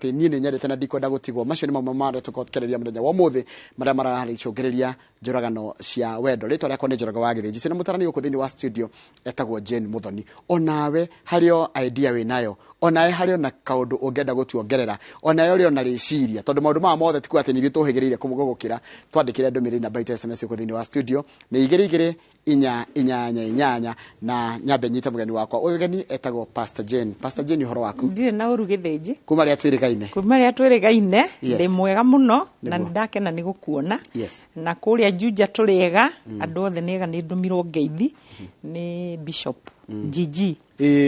Atĩ niĩ nĩ nyendete na ndikwenda gũtigwo. Macio nĩ mamwe marĩa tũkorwo tũkĩarĩria mũthenya wa ũmũthĩ, marĩa maracũngĩrĩria njũragano cia wendo. Rĩtwa rĩakwa nĩ Njoroge wa Gĩthĩnji. Ciĩna mũtarani gũkũ thĩinĩ wa studio etagwo Jane Muthoni. Onawe harĩ o idea wĩ nayo, onawe harĩ ona kaũndũ ũngĩenda gũtuongerera, onawe ũrĩ ona rĩciria, tondũ maũndũ maya mothe ti kuga atĩ nĩ ithuĩ tũhĩgĩrĩire gũgũkĩra. Twandĩkĩre ndũmĩrĩri namba itũ ya SMS gũkũ thĩinĩ wa studio nĩ 22488 na nyambe nyite mũgeni wakwa ũgeni etagwo Pastor Jane. Pastor Jane, ũhoro waku? Ndirĩ na ũru, Gĩthĩnji. Kuma rĩrĩa twĩrĩgaine. Kuma rĩrĩa twĩrĩgaine. Ndĩ mwega mũno na Nĩguo. nĩ ndakena nĩ gũkuona. Na kũrĩa Juja tũrĩ ega, andũ othe nĩ ega. Nĩ ndũmirwo ngeithi nĩ Bishop GG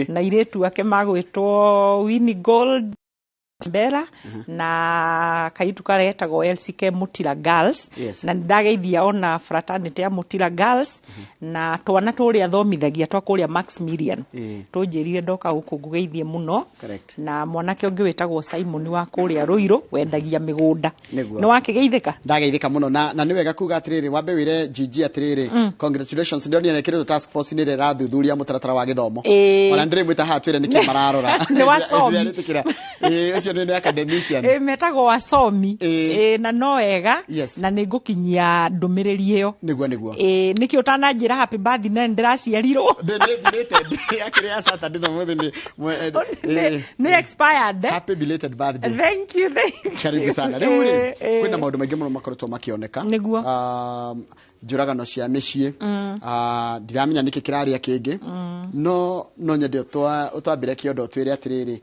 na irĩtu ake magwĩtwo Winnie Gold Mbera na kaitu karetagwo LCK Mutira Girls. Na nĩndageithia ona fraternity ya Mutira Girls na twana tũrĩa thomithagia twa kũrĩa Maximilian. Tũnjĩrire ndoka gũkũ ngũgeithie mũno. Na mwanake ũngĩ wĩtagwo Simon wa kũrĩa Rũirũ wendagia mĩgũnda. Nĩ wakĩgeithĩka? Ndageithĩka mũno na nĩ wega kuga atĩrĩrĩ, wambe wĩre GG atĩrĩrĩ, congratulations. Ndĩronire nekĩrĩtwo task force nĩ ĩrĩa ĩrathuthuria mũtaratara wa gĩthomo. Ona ndĩrĩmwĩta haha twĩre nĩkĩ mararora. Nĩ wasomi. Nĩaretĩkĩra. Ĩĩ, ũcio nĩ academician. Ĩ, metagwo wasomi. Ĩ, na no wega. Na nĩ ngũkinyia ndũmĩrĩri ĩyo. Nĩguo. Ĩ, nĩkĩ ũtananjĩra happy birthday na nĩndĩraciarirwo? Nĩ belated akĩrĩ ya Saturday na mũthĩ nĩ Nĩ expired, eh? Happy belated birthday. Thank you, thank you. Karibu sana. Rĩu rĩ, kwĩna maũndũ maingĩ mũno makoretwo makĩoneka. Njũragano cia mĩciĩ. Ah, ndiramenya nĩkĩ kĩrarĩa kĩngĩ, no no nyende ũtwambĩre kĩondo ũtwĩre atĩrĩrĩ.